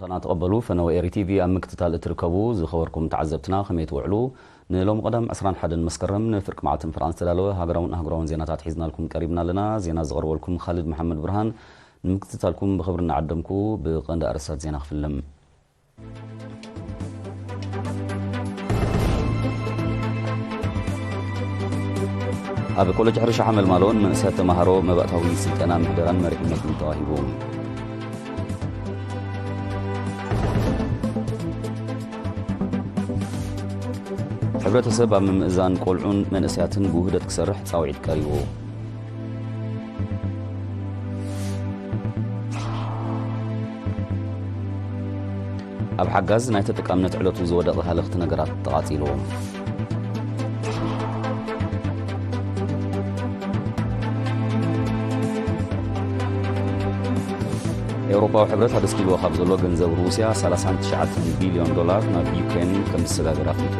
ሰላምና ተቐበሉ። ፈነወ ኤሪ ቲቪ ኣብ ምክትታል እትርከቡ ዝኸበርኩም ተዓዘብትና ከመይ ትውዕሉ? ንሎሚ ቀዳም ዕስራን ሓደን መስከረም ንፍርቂ መዓልቲ ፍርቓን ዝተዳለወ ሃገራውን ኣህጉራውን ዜናታት ሒዝናልኩም ቀሪብና ኣለና። ዜና ዘቕርበልኩም ካልድ መሓመድ ብርሃን። ንምክትታልኩም ብኽብሪ እናዓደምኩ ብቐንዲ ኣርእስታት ዜና ክፍልም። ኣብ ኮሌጅ ሕርሻ ሓመልማሎ ንመንእሰያት ተማሃሮ መባእታዊ ስልጠና ምሕደራን መሪሕነትን ተዋሂቡ። ሕብረተሰብ ኣብ ምምእዛን ቆልዑን መንእሰያትን ብውህደት ክሰርሕ ጻውዒት ቀሪቡ። ኣብ ሓጋዝ ናይ ተጠቃምነት ዕለቱ ዝወደቐ ሃለኽቲ ነገራት ተቓጺሉ። ኤውሮፓዊ ሕብረት ኣደስኪልዎ ካብ ዘሎ ገንዘብ ሩስያ ሰላሳን ትሽዓተን ቢልዮን ዶላር ናብ ዩክሬን ከም ዝሰጋገር ኣፍሊጡ።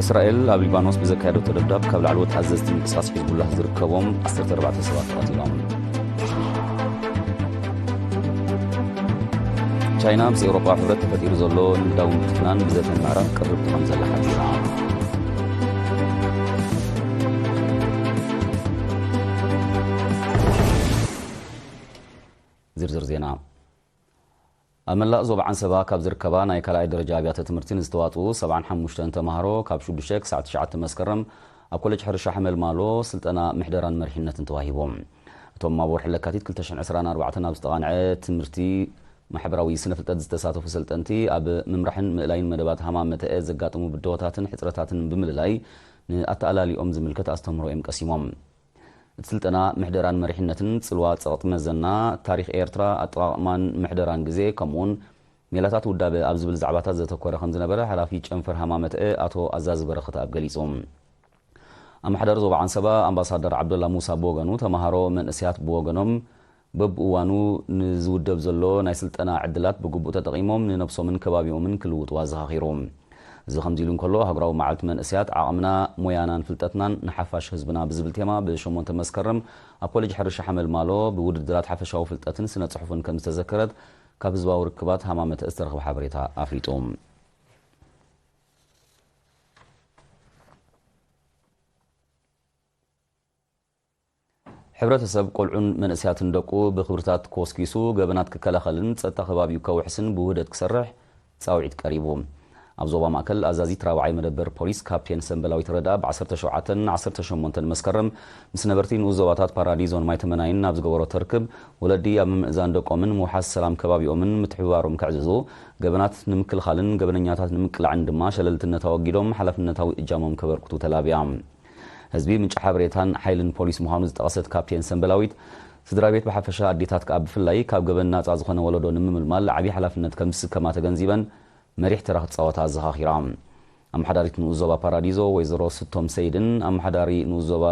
እስራኤል ኣብ ሊባኖስ ብዘካየደቶ ደብዳብ ካብ ላዕለዎት ኣዘዝቲ ምንቅስቃስ ሒዝቡላህ ዝርከቦም ዓሰርተ ኣርባዕተ ሰባት ተቐቲሎም። ቻይና ምስ ኤውሮፓ ሕብረት ተፈጢሩ ዘሎ ንግዳዊ ምትፍናን ብዘተ ምዕራብ ቅርብቲ ከም ዘላ ሓቢራ። ዝርዝር ዜና። ኣብ መላእ ዞባ ዓንሰባ ካብ ዝርከባ ናይ ካልኣይ ደረጃ ኣብያተ ትምህርቲ ንዝተዋፅኡ ሰብዓን ሓሙሽተን ተምሃሮ ካብ ሽዱሽተ ክሳዕ ትሽዓተ መስከረም ኣብ ኮሌጅ ሕርሻ ሓመልማሎ ስልጠና ምሕደራን መሪሕነትን ተዋሂቦም። እቶም ኣብ ወርሒ ለካቲት ክልተ ሽሕን ዕስራን ኣርባዕተን ኣብ ዝተቓንዐ ትምህርቲ ማሕበራዊ ስነ ፍልጠት ዝተሳተፉ ሰልጠንቲ ኣብ ምምራሕን ምእላይን መደባት ሃማመተአ ዘጋጥሙ ብድሆታትን ሕፅረታትን ብምልላይ ንኣተኣላሊኦም ዝምልከት ኣስተምህሮ እዮም ቀሲሞም። እቲ ስልጠና ምሕደራን መሪሕነትን፣ ጽልዋ ጸቕጢ መዘና፣ ታሪኽ ኤርትራ፣ ኣጠቓቕማን ምሕደራን ግዜ፣ ከምኡውን ሜላታት ውዳበ ኣብ ዝብል ዛዕባታት ዘተኮረ ከም ዝነበረ ሓላፊ ጨንፈር ሃማመተአ ኣቶ ኣዛዚ በረኸተኣብ ገሊጹ። ኣመሓዳሪ ዞባ ዓንሰባ ኣምባሳደር ዓብደላ ሙሳ ብወገኑ፣ ተምሃሮ መንእሰያት ብወገኖም በብእዋኑ ንዝውደብ ዘሎ ናይ ስልጠና ዕድላት ብግቡእ ተጠቒሞም ንነብሶምን ከባቢኦምን ክልውጥዋ ኣዘኻኺሩ። እዚ ከምዚ ኢሉ እንከሎ፣ ኣህጉራዊ መዓልቲ መንእሰያት ዓቕምና፣ ሞያናን ፍልጠትናን ንሓፋሽ ህዝብና ብዝብል ቴማ ብሸሞንተ መስከረም ኣብ ኮሌጅ ሕርሻ ሓመልማሎ ብውድድራት ሓፈሻዊ ፍልጠትን ስነ ጽሑፍን ከም ዝተዘከረት ካብ ህዝባዊ ርክባት ሃማመተ ዝተረኽበ ሓበሬታ ኣፍሊጡ። ሕብረተሰብ ቆልዑን መንእሰያትን ደቁ ብኽብርታት ኮስኪሱ ገበናት ክከላኸልን ጸጥታ ከባቢኡ ከውሕስን ብውህደት ክሰርሕ ጻውዒት ቀሪቡ። ኣብ ዞባ ማእከል ኣዛዚት ራብዓይ መደበር ፖሊስ ካፕቴን ሰንበላዊት ረዳ ብ ዓሰርተ ሸውዓተን ዓሰርተ ሸሞንተን መስከረም ምስ ነበርቲ ንኡስ ዞባታት ፓራዲዞን ማይተመናይን ኣብ ዝገበሮ ተርክብ፣ ወለዲ ኣብ ምምእዛን ደቆምን ምውሓስ ሰላም ከባቢኦምን ምትሕብባሮም ከዕዝዙ፣ ገበናት ንምክልኻልን ገበነኛታት ንምቅላዕን ድማ ሸለልትነት ኣወጊዶም ሓላፍነታዊ እጃሞም ከበርክቱ ተላብያ። ህዝቢ ምንጪ ሓበሬታን ሓይልን ፖሊስ ምዃኑ ዝጠቐሰት ካፕቴን ሰንበላዊት፣ ስድራ ቤት ብሓፈሻ ኣዴታት ከኣ ብፍላይ ካብ ገበን ናጻ ዝኾነ ወለዶ ንምምልማል ዓብዪ ሓላፍነት ከም ዝስከማ ተገንዚበን መሪሕ ተራ ክጻወታ ኣዘኻኺራ። ኣመሓዳሪት ንኡስ ዞባ ፓራዲዞ ወይዘሮ ስቶም ሰይድን ኣመሓዳሪ ንኡስ ዞባ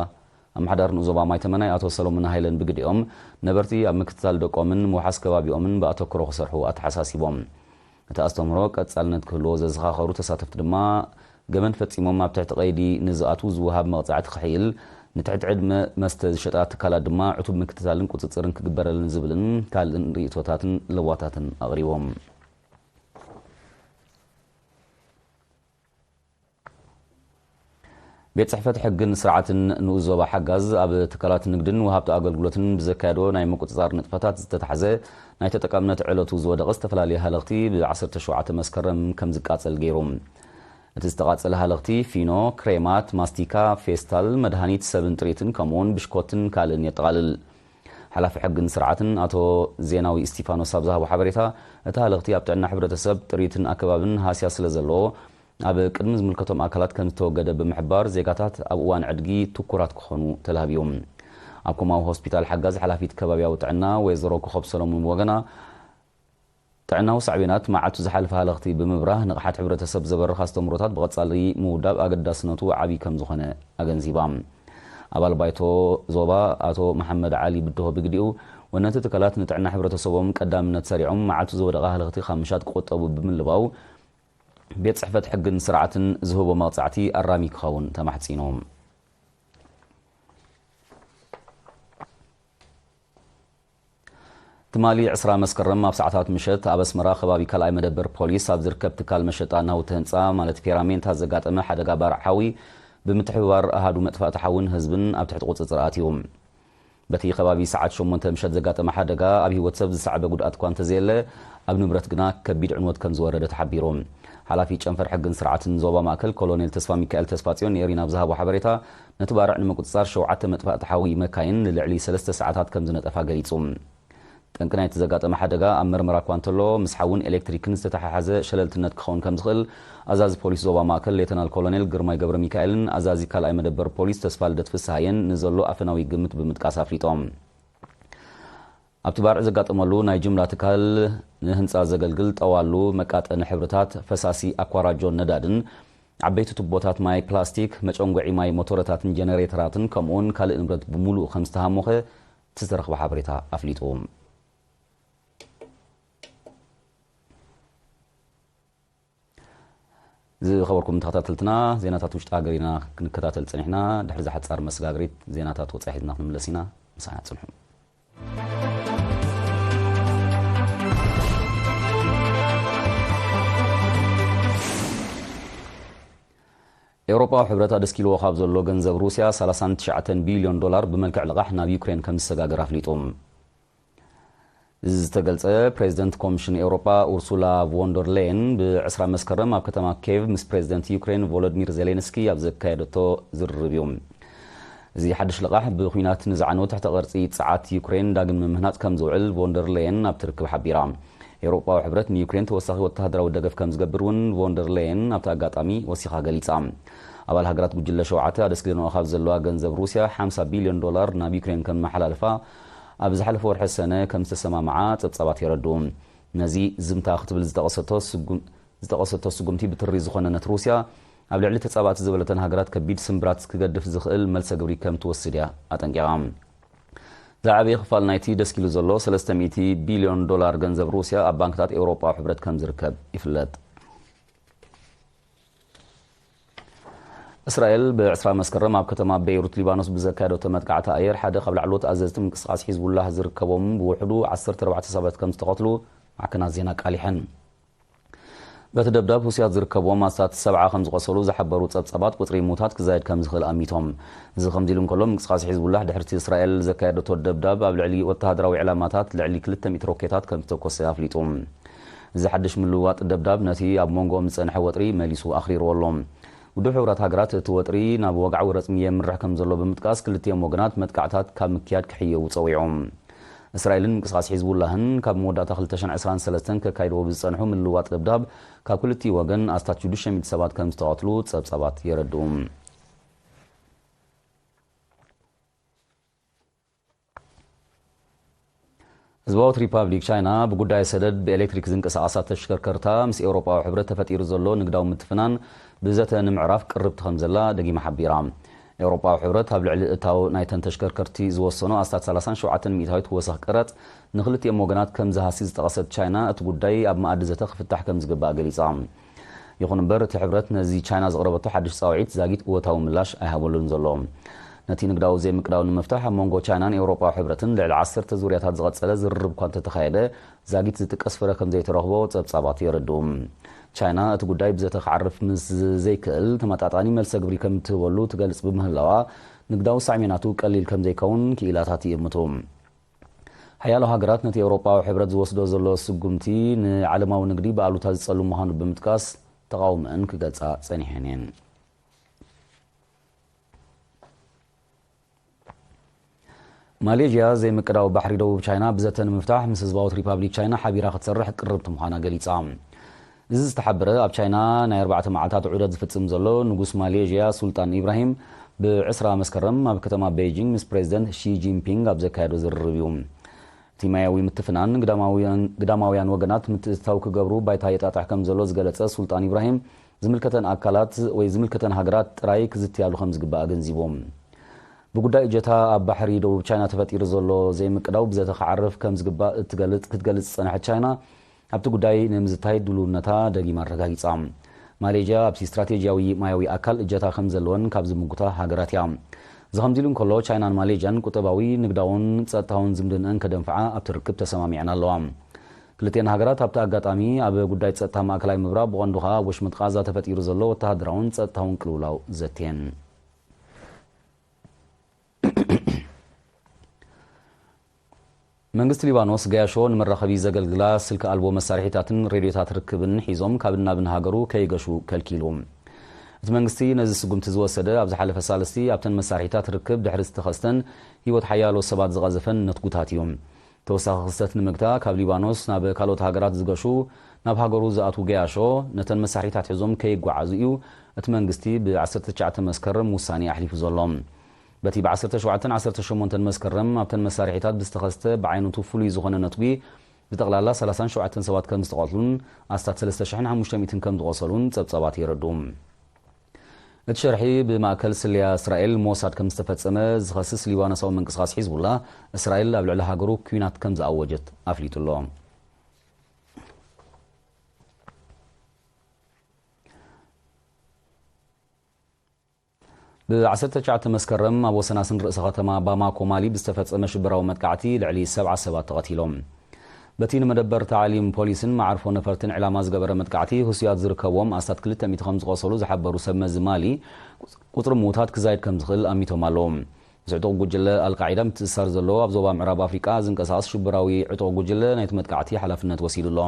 ኣመሓዳሪ ንኡስ ዞባ ማይተመናይ ኣቶ ሰሎሞን ሃይለን ብግዲኦም ነበርቲ ኣብ ምክትታል ደቆምን ምውሓስ ከባቢኦምን ብኣተክሮ ክሰርሑ ኣተሓሳሲቦም። እቲ ኣስተምህሮ ቀጻልነት ክህልዎ ዘዘኻኸሩ ተሳተፍቲ ድማ ገበን ፈጺሞም ኣብ ትሕቲ ቀይዲ ንዝኣትዉ ዝወሃብ መቕጻዕቲ ክሕይል፣ ንትሕቲ ዕድመ መስተ ዝሸጣ ትካላት ድማ ዕቱብ ምክትታልን ቁጽጽርን ክግበረለን ዝብልን ካልእን ርእይቶታትን ለዋታትን ኣቕሪቦም። ቤት ጽሕፈት ሕግን ስርዓትን ንኡስ ዞባ ሓጋዝ ኣብ ትካላት ንግድን ወሃብቲ ኣገልግሎትን ብዘካየዶ ናይ ምቁጽጻር ንጥፈታት ዝተታሕዘ ናይ ተጠቃምነት ዕለቱ ዝወደቐ ዝተፈላለየ ሃለኽቲ ብ ዓሰርተ ሸውዓተ መስከረም ከም ዝቃጸል ገይሩ። እቲ ዝተቓጸለ ሃለኽቲ ፊኖ፣ ክሬማት፣ ማስቲካ፣ ፌስታል፣ መድሃኒት፣ ሰብን ጥሪትን ከምኡውን ብሽኮትን ካልእን የጠቓልል። ሓላፊ ሕግን ስርዓትን ኣቶ ዜናዊ እስቲፋኖስ ኣብ ዝሃቦ ሓበሬታ፣ እቲ ሃለኽቲ ኣብ ጥዕና ሕብረተሰብ፣ ጥሪትን ኣከባብን ሃስያ ስለ ዘለዎ፣ ኣብ ቅድሚ ዝምልከቶም ኣካላት ከም ዝተወገደ ብምሕባር፣ ዜጋታት ኣብ እዋን ዕድጊ ትኩራት ክኾኑ ተላህብዩ። ኣብ ኮማዊ ሆስፒታል ሓጋዝ ሓላፊት ከባብያዊ ጥዕና ወይዘሮ ኮኸብ ሰሎሞን ብወገና፣ ጥዕናዊ ሳዕቤናት መዓልቱ ዝሓለፈ ሃለኽቲ ብምብራህ፣ ንቕሓት ሕብረተሰብ ዘበርኽ ኣስተምህሮታት ብቐጻሊ ምውዳብ ኣገዳስነቱ ዓቢ ከም ዝኾነ ኣገንዚባ። ኣባል ባይቶ ዞባ ኣቶ መሓመድ ዓሊ ብድሆ ብግዲኡ፣ ወነንቲ ትካላት ንጥዕና ሕብረተሰቦም ቀዳምነት ሰሪዖም መዓልቱ ዝወደቐ ሃለኽቲ ካብ ምሻጥ ክቑጠቡ ብምልባው፣ ቤት ጽሕፈት ሕግን ስርዓትን ዝህቦ መቕጻዕቲ ኣራሚ ክኸውን ተማሕጺኑ። ትማሊ ዕስራ መስከረም ኣብ ሰዓታት ምሸት ኣብ ኣስመራ ከባቢ ካልኣይ መደበር ፖሊስ ኣብ ዝርከብ ትካል መሸጣ ናውቲ ህንፃ ማለት ፌራሜንታ ዘጋጠመ ሓደጋ ባርዕ ሓዊ ብምትሕብባር ኣሃዱ መጥፋእቲ ሓውን ህዝብን ኣብ ትሕቲ ቁፅፅር ኣትዩ። በቲ ከባቢ ሰዓት ሸሞንተ ምሸት ዘጋጠመ ሓደጋ ኣብ ህይወት ሰብ ዝሰዓበ ጉድኣት እኳ እንተዘየለ ኣብ ንብረት ግና ከቢድ ዕንወት ከም ዝወረደ ተሓቢሩ። ሓላፊ ጨንፈር ሕግን ስርዓትን ዞባ ማእከል ኮሎኔል ተስፋ ሚካኤል ተስፋ ጽዮን ንኤሪና ኣብ ዝሃቦ ሓበሬታ ነቲ ባርዕ ንምቁፅፃር ሸውዓተ መጥፋእቲ ሓዊ መካይን ንልዕሊ ሰለስተ ሰዓታት ከም ዝነጠፋ ገሊጹ። ጠንቂ ናይቲ ዘጋጠመ ሓደጋ ኣብ መርመራ እኳ እንተሎ ምስ ሓውን ኤሌክትሪክን ዝተተሓሓዘ ሸለልትነት ክኸውን ከም ዝኽእል ኣዛዚ ፖሊስ ዞባ ማእከል ሌተናል ኮሎኔል ግርማይ ገብረ ሚካኤልን ኣዛዚ ካልኣይ መደበር ፖሊስ ተስፋ ልደት ፍስሃየን ንዘሎ ኣፈናዊ ግምት ብምጥቃስ ኣፍሊጦም። ኣብቲ ባርዕ ዘጋጠመሉ ናይ ጅምላ ትካል ንህንፃ ዘገልግል ጠዋሉ መቃጠኒ ሕብርታት ፈሳሲ ኣኳራጆን ነዳድን ዓበይቲ ቱቦታት ማይ ፕላስቲክ መጨንጎዒ ማይ ሞቶረታትን ጀነሬተራትን ከምኡውን ካልእ ንብረት ብምሉእ ከም ዝተሃሞኸ እቲ ዝተረኽበ ሓበሬታ ኣፍሊጡ። ዝኸበርኩም ተኸታተልትና ዜናታት ውሽጢ ሃገር ኢና ክንከታተል ጸኒሕና። ድሕሪ ዝሓጻር መሰጋገሪት ዜናታት ወጻኢ ሒዝና ክንምለስ ኢና። ምሳና ጽንሑ። ኤውሮጳዊ ሕብረት ኣደስኪልዎ ካብ ዘሎ ገንዘብ ሩስያ ሰላሳን ትሽዓተን ቢልዮን ዶላር ብመልክዕ ልቓሕ ናብ ዩክሬን ከም ዝሰጋገር ኣፍሊጡ። እዚ ዝተገልጸ ፕሬዚደንት ኮሚሽን ኤውሮጳ ኡርሱላ ቮንደር ሌየን ብዕስራ መስከረም ኣብ ከተማ ኬቭ ምስ ፕሬዚደንት ዩክሬን ቮሎዲሚር ዜሌንስኪ ኣብ ዘካየደቶ ዝርርብ እዩ። እዚ ሓድሽ ልቓሕ ብኹናት ንዝዓነው ትሕተ ቅርጺ ጸዓት ዩክሬን ዳግም ንምህናጽ ከም ዝውዕል ቮንደር ሌየን ኣብቲ ርክብ ሓቢራ። ኤውሮጳዊ ሕብረት ንዩክሬን ተወሳኺ ወተሃደራዊ ደገፍ ከም ዝገብር እውን ቮንደር ሌየን ኣብቲ ኣጋጣሚ ወሲኻ ገሊጻ። ኣባል ሃገራት ጉጅለ ሸውዓተ ኣደስኪልንኦ ካብ ዘለዋ ገንዘብ ሩስያ ሓምሳ ቢልዮን ዶላር ናብ ዩክሬን ከም መሓላልፋ ኣብ ዝሓለፈ ወርሒ ሰነ ከም ዝተሰማምዓ ጸብጻባት የረድኡ። ነዚ ዝምታ ክትብል ዝጠቐሰቶ ስጉም-፣ ዝጠቐሰቶ ስጉምቲ ብትሪ ዝኾነነት ሩስያ ኣብ ልዕሊ ተጻባእቲ ዝበለተን ሃገራት ከቢድ ስምብራት ክገድፍ ዝኽእል መልሰ ግብሪ ከም ትወስድ እያ ኣጠንቂቓ። ዝዓበየ ክፋል ናይቲ ደስኪሉ ዘሎ ሰለስተ ሚእቲ ቢልዮን ዶላር ገንዘብ ሩስያ ኣብ ባንክታት ኤውሮጳዊ ሕብረት ከም ዝርከብ ይፍለጥ። እስራኤል ብዕስራ መስከረም ኣብ ከተማ ቤይሩት ሊባኖስ ብዘካየደቶ መጥቃዕቲ ኣየር ሓደ ካብ ላዕለዎት ኣዘዝቲ ምንቅስቃስ ሒዝቡላህ ዝርከቦም ብውሕዱ ዓሰርተ ኣርባዕተ ሰባት ከም ዝተቐትሉ ማዕከናት ዜና ኣቃሊሐን። በቲ ደብዳብ ሁሲያት ዝርከብዎም ኣስታት ሰብዓ ከም ዝቆሰሉ ዝሓበሩ ጸብጻባት ቁጽሪ ሙታት ክዛየድ ከም ዝኽእል ኣሚቶም። እዚ ከምዚ ኢሉ እንከሎ ምንቅስቃስ ሒዝቡላህ ድሕርቲ እስራኤል ዘካየደቶ ደብዳብ ኣብ ልዕሊ ወተሃደራዊ ዕላማታት ልዕሊ ክልተ ሚእቲ ሮኬታት ከም ዝተኮሰ ኣፍሊጡ። እዚ ሓድሽ ምልውዋጥ ደብዳብ ነቲ ኣብ መንጎኦም ዝጸንሐ ወጥሪ መሊሱ ኣኽሪርዎ ኣሎ። ውድብ ሕቡራት ሃገራት እቲ ወጥሪ ናብ ወግዓዊ ረጽሚ የምርሕ ከም ዘሎ ብምጥቃስ ክልቲኦም ወገናት መጥቃዕታት ካብ ምክያድ ክሕየዉ ጸዊዑ። እስራኤልን ምንቅስቃስ ሒዝቡላህን ካብ መወዳእታ ክልተ ሽሕን ዕስራን ሰለስተን ከካይድዎ ብዝጸንሑ ምልውዋጥ ደብዳብ ካብ ክልቲኡ ወገን ኣስታት ሽዱሽተ ሚእቲ ሰባት ከም ዝተቐትሉ ጸብጻባት የረድኡ። ህዝባዊት ሪፓብሊክ ቻይና ብጉዳይ ሰደድ ብኤሌክትሪክ ዝንቀሳቐሳ ተሽከርከርታ ምስ ኤውሮጳዊ ሕብረት ተፈጢሩ ዘሎ ንግዳዊ ምትፍናን ብዘተ ንምዕራፍ ቅርብቲ ከም ዘላ ደጊማ ሓቢራ። ኤውሮጳዊ ሕብረት ኣብ ልዕሊ እታው ናይተን ተሽከርከርቲ ዝወሰኖ ኣስታት ሰላሳን ሸውዓተን ሚእታዊት ወሰኽ ቀረጽ ንክልቲኦም ወገናት ከም ዝሃሲ ዝጠቐሰት ቻይና እቲ ጉዳይ ኣብ መኣዲ ዘተ ክፍታሕ ከም ዝግባእ ገሊጻ። ይኹን እምበር እቲ ሕብረት ነዚ ቻይና ዘቕረበቶ ሓድሽ ጻውዒት ዛጊት እወታዊ ምላሽ ኣይሃበሉን ዘሎ። ነቲ ንግዳዊ ዘይምቅዳው ንምፍታሕ ኣብ መንጎ ቻይናን ኤውሮጳዊ ሕብረትን ልዕሊ ዓሰርተ ዙርያታት ዝቐጸለ ዝርርብ እኳ እንተተኻየደ ዛጊት ዝጥቀስ ፍረ ከም ዘይተረኽቦ ጸብጻባት የረድኡ። ቻይና እቲ ጉዳይ ብዘተ ክዓርፍ ምስ ዘይክእል ተመጣጣኒ መልሰ ግብሪ ከም እትህበሉ ትገልጽ ብምህላዋ ንግዳዊ ሳዕቤናቱ ቀሊል ከም ዘይከውን ክኢላታት ይእምቱ። ሓያሎ ሃገራት ነቲ ኤውሮጳዊ ሕብረት ዝወስዶ ዘሎ ስጉምቲ ንዓለማዊ ንግዲ ብኣሉታ ዝጸሉ ምዃኑ ብምጥቃስ ተቓውሞአን ክገልጻ ጸኒሐን እየን። ማሌዥያ ዘይምቅዳው ባሕሪ ደቡብ ቻይና ብዘተ ንምፍታሕ ምስ ህዝባዊት ሪፓብሊክ ቻይና ሓቢራ ክትሰርሕ ቅርብቲ ምዃና ገሊጻ። እዚ ዝተሓበረ ኣብ ቻይና ናይ ኣርባዕተ መዓልታት ዑደት ዝፍጽም ዘሎ ንጉስ ማሌዥያ ሱልጣን ኢብራሂም ብዕስራ መስከረም ኣብ ከተማ ቤይጂንግ ምስ ፕሬዚደንት ሺ ጂንፒንግ ኣብ ዘካየዶ ዝርርብ እዩ። እቲ ማያዊ ምትፍናን ግዳማውያን፣ ግዳማውያን ወገናት ምትእትታው ክገብሩ ባይታ የጣጥሕ ከም ዘሎ ዝገለጸ ሱልጣን ኢብራሂም ዝምልከተን ኣካላት ወይ ዝምልከተን ሃገራት ጥራይ ክዝትያሉ ከም ዝግባእ ኣገንዚቡ። ብጉዳይ እጀታ ኣብ ባሕሪ ደቡብ ቻይና ተፈጢሩ ዘሎ ዘይምቅዳው ብዘተ ክዓርፍ ከም ዝግባእ እትገልጽ፣ ክትገልጽ ዝጸንሐት ቻይና ኣብቲ ጉዳይ ንምዝታይ ድልውነታ ደጊማ ኣረጋጊጻ። ማሌዥያ ኣብቲ ስትራቴጂያዊ ማያዊ ኣካል እጀታ ከም ዘለወን ካብ ዝምጉታ ሃገራት እያ። እዚ ከምዚ ኢሉ እንከሎ፣ ቻይናን ማሌዥያን ቁጠባዊ፣ ንግዳውን ጸጥታውን ዝምድንአን ከደንፍዓ ኣብቲ ርክብ ተሰማሚዐን ኣለዋ። ክልቲኤን ሃገራት ኣብቲ ኣጋጣሚ ኣብ ጉዳይ ጸጥታ ማእከላይ ምብራቕ፣ ብቐንዱ ኸኣ ኣብ ወሽመጥ ቓዛ ተፈጢሩ ዘሎ ወተሃደራውን ጸጥታውን ቅልውላው ዘትየን። መንግስቲ ሊባኖስ ገያሾ ንመራኸቢ ዘገልግላ ስልኪ ኣልቦ መሳርሒታትን ሬድዮታት ርክብን ሒዞም ካብ ናብን ሃገሩ ከይገሹ ከልኪሉ። እቲ መንግስቲ ነዚ ስጉምቲ ዝወሰደ ኣብ ዝሓለፈ ሳልስቲ ኣብተን መሳርሒታት ርክብ ድሕሪ ዝተኸስተን ህይወት ሓያሎ ሰባት ዝቐዘፈን ነትጉታት እዩ። ተወሳኺ ክስተት ንምግታእ ካብ ሊባኖስ ናብ ካልኦት ሃገራት ዝገሹ ናብ ሃገሩ ዝኣትዉ ገያሾ ነተን መሳርሒታት ሒዞም ከይጓዓዙ እዩ እቲ መንግስቲ ብ ዓሰርተ ትሽዓተ መስከረም ውሳኔ ኣሕሊፉ ዘሎ። በቲ ብ ዓሰርተ ሸውዓተን ዓሰርተ ሸሞንተን መስከረም ኣብተን መሳርሒታት ብዝተኸስተ ብዓይነቱ ፍሉይ ዝኾነ ነትጒ ብጠቕላላ ሰላሳን ሸውዓተን ሰባት ከም ዝተቐትሉን ኣስታት ሰለስተ ሽሕን ሓሙሽተ ሚእትን ከም ዝቖሰሉን ጸብጻባት የረድኡ። እቲ ሸርሒ ብማእከል ስለያ እስራኤል ሞሳድ ከም ዝተፈጸመ ዝኸስስ ሊባኖሳዊ ምንቅስቓስ ሒዝቡላ፣ እስራኤል ኣብ ልዕሊ ሃገሩ ኲናት ከም ዝኣወጀት ኣፍሊጡ ኣሎ። ብ ዓሰርተ ትሽዓተ መስከረም ኣብ ወሰናስን ርእሰ ከተማ ባማኮ ማሊ ብዝተፈጸመ ሽበራዊ መጥቃዕቲ ልዕሊ ሰብዓ ሰባት ተቐቲሎም። በቲ ንመደበር ታዕሊም ፖሊስን መዓርፎ ነፈርትን ዕላማ ዝገበረ መጥቃዕቲ፣ ህሱያት ዝርከብዎም ኣስታት ክልተ ሚእቲ ከም ዝቖሰሉ ዝሓበሩ ሰብ መዚ ማሊ፣ ቁጽሪ ምዉታት ክዛይድ ከም ዝኽእል ኣሚቶም ኣለዉ። ምስ ዕጡቕ ጉጅለ ኣልቃዒዳ ምትእስሳር ዘለዎ ኣብ ዞባ ምዕራብ ኣፍሪቃ ዝንቀሳቐስ ሽበራዊ ዕጡቕ ጉጅለ ናይቲ መጥቃዕቲ ሓላፍነት ወሲዱ ኣሎ።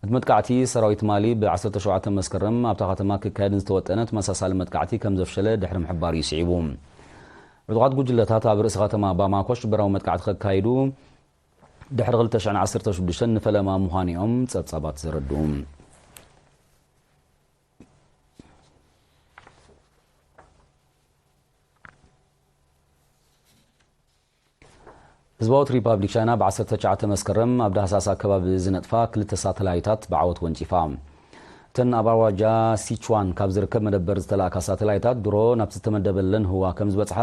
እቲ መጥቃዕቲ ሰራዊት ማሊ ብ ዓሰርተ ሸውዓተ መስከረም ኣብታ ከተማ ክካየድ ዝተወጠነ ተመሳሳሊ መጥቃዕቲ ከም ዘፍሸለ ድሕሪ ምሕባሩ እዩ ስዒቡ። ዕጡቓት ጉጅለታት ኣብ ርእሲ ከተማ ባማኮ ሽበራዊ መጥቃዕቲ ከካይዱ ድሕሪ ክልተ ሽሕን ዓሰርተ ሽዱሽተን ንፈለማ ምዃኑ እዮም ጸብጻባት ዘረድኡ። ህዝባዊት ሪፓብሊክ ቻይና ብ ዓሰርተ ትሽዓተ መስከረም ኣብ ዳህሳስ ኣከባቢ ዝነጥፋ ክልተ ሳተላይታት ብዓወት ወንጪፋ። እተን ኣብ ኣውራጃ ሲቹዋን ካብ ዝርከብ መደበር ዝተላእካ ሳተላይታት ድሮ ናብ ዝተመደበለን ህዋ ከም ዝበጽሓ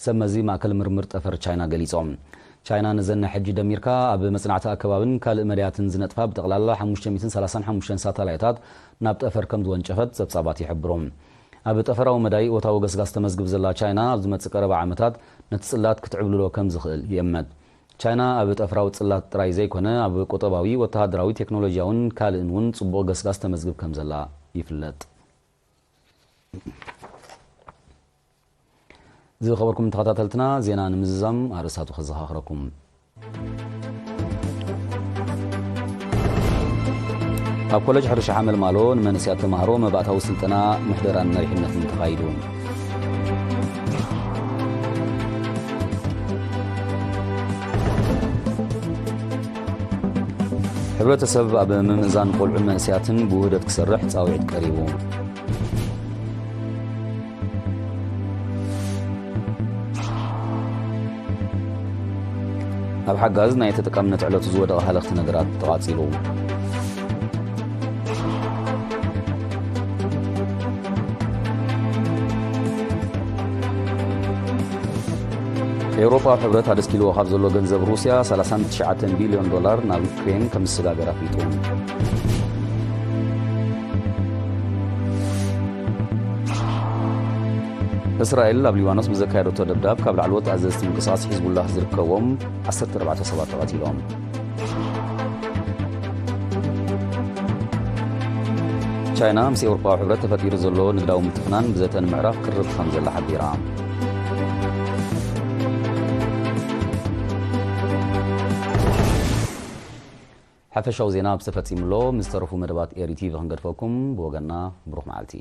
ሰብ መዚ ማእከል ምርምር ጠፈር ቻይና ገሊጾም። ቻይና ነዘን ናይ ሕጂ ደሚርካ ኣብ መጽናዕቲ ኣከባብን ካልእ መዳያትን ዝነጥፋ ብጠቕላላ ሓሙሽተ ሚእትን ሰላሳን ሓሙሽተን ሳተላይታት ናብ ጠፈር ከም ዝወንጨፈት ጸብጻባት ይሕብሩ። ኣብ ጠፈራዊ መዳይ እወታዊ ገስጋስ ተመዝግብ ዘላ ቻይና፣ ኣብ ዝመጽእ ቀረባ ዓመታት ነቲ ጽላት ክትዕብልሎ ከም ዝኽእል ይእመት። ቻይና ኣብ ጠፈራዊ ጽላት ጥራይ ዘይኮነ፣ ኣብ ቁጠባዊ፣ ወተሃደራዊ፣ ቴክኖሎጂያውን ካልእን እውን ጽቡቕ ገስጋስ ተመዝግብ ከም ዘላ ይፍለጥ። ዝኸበርኩም ተኸታተልትና፣ ዜና ንምዝዛም ኣርእስታቱ ከዘኻኽረኩም። ኣብ ኮለጅ ሕርሻ ሓመልማሎ ንመንእሰያት ተማሃሮ መባእታዊ ስልጠና ምሕደራን መሪሕነትን ተኻይዱ። ሕብረተሰብ ኣብ ምምእዛን ቆልዑን መንእሰያትን ብውህደት ክሰርሕ ጻውዒት ቀሪቡ። ኣብ ሓጋዝ ናይ ተጠቃምነት ዕለቱ ዝወደቐ ሃለኽቲ ነገራት ተቓጺሉ። ኤውሮጳዊ ሕብረት ኣደስኪልዎ ካብ ዘሎ ገንዘብ ሩስያ ሰላሳን ትሽዓተን ቢልዮን ዶላር ናብ ዩክሬን ከም ዝሰጋገር ኣፍሊጡ። እስራኤል ኣብ ሊባኖስ ብዘካየደቶ ደብዳብ ካብ ላዕለዎት ኣዘዝቲ ምንቅስቓስ ሒዝቡላህ ዝርከቦም ዓሰርተ ኣርባዕተ ሰባት ተቐቲሎም። ቻይና ምስ ኤውሮጳዊ ሕብረት ተፈጢሩ ዘሎ ንግዳዊ ምትፍናን ብዘተ ንምዕራፍ ቅርብ ከም ዘላ ሓቢራ። ሓፈሻዊ ዜና ኣብዚ ተፈጺሙ ኣሎ። ምስ ዝተረፉ መደባት ኤሪ ቲቪ ክንገድፈኩም፣ ብወገንና ብሩኽ መዓልቲ።